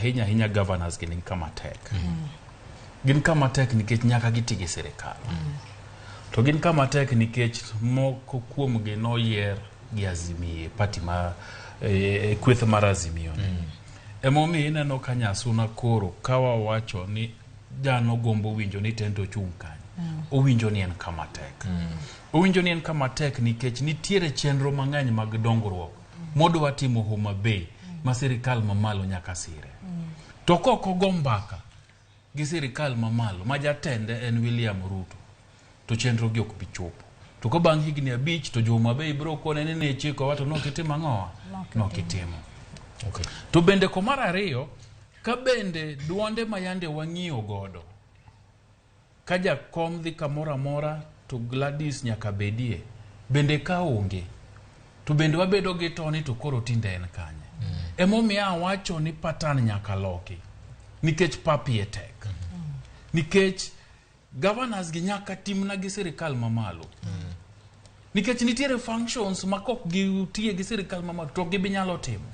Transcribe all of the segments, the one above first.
ahinya ahinya governors gi nigi kama tek. Gin kama tek nikech nyaka giti gi sirikal. To gin kama tek nikech moko kuomgi noyier gi Azimio, party ma kweth mar Azimio ni. Emomiyo ineno ka Nyasuna koro ka wawacho ni dhano gombo winjo ni tendo ochung' kanye. Owinjo ni en kama tek. Owinjo ni en kama tek nikech nitiere chenro mang'eny mag dongruok modwa timo Homa Bay ma sirikal mamalo nyaka sire. To kok ogo mbaka gi sirikal mamalo ma jatende en William Ruto to chenro gi ok bi chopo. To ka bang' higni 5 to jo Homa Bay biro kone ni ne ichikowa to nok itimo ang'owa? Nok itimo. Okay. To bende komar ariyo, ka bende duonde ma yande wang'iyo godo, ka jakom dhi kamoro amora to Gladys nyaka bedie, bende ka onge, to bende wabedo gi Tony to koro tinde en kanye? Emomiyo awacho ni pattern nyaka loki, nikech pap iye tek. Nikech governors gi nyaka timna gi sirikal mamalo. Nikech nitiere functions ma kok gitiye gi sirikal mamalo to ok gibi nyalo timo.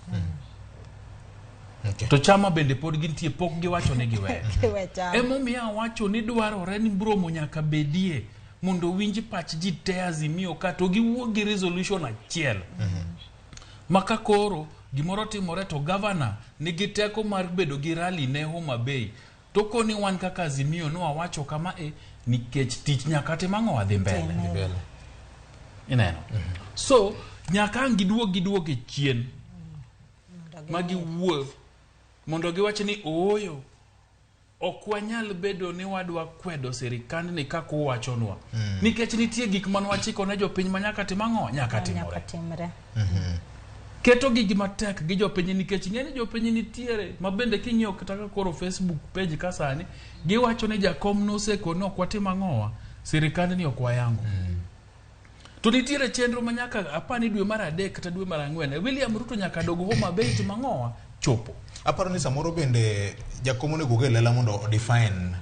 Okay. To chama bende pod gintie pok giwacho ni giweyo. Giwe chama. Emomiyo awacho ni dwarore ni romo nyaka bedie mondo winj pach ji te Azimio ka to giwuog gi resolution achiel. Ma ka koro gimoro timore to governor nigi teko mar bedo gi rally ne Homa Bay. To koni wan kaka Azimio no wawacho kama e nikech tich nyaka tim ang'o wadhi mbele. Mbele. Ineno? So nyaka ang' giduog giduog e chien ma giwuo mondo giwach ni ooyo ok wanyal bedo ni wadwa kwedo sirikandni kaka uwachonwa nikech nitie gik mane wachiko ne jopiny ma nyaka tim ang'o nyaka timore Nyaka timre. keto gigi matek gi jopiny nikech ing'e ni jopiny nitiere ma bende king'iyo kata ka koro Facebook page ka sani giwacho ni jakom noseko ni ok watim ang'owa sirikandni ok wayango to nitiere chenro ma nyaka apani dwe mar 3 kata dwe mar 4 William Ruto nyaka dog Homa Bay tim ang'owa chopo Aparo ni samoro bende jakom onego ogel lela mondo o define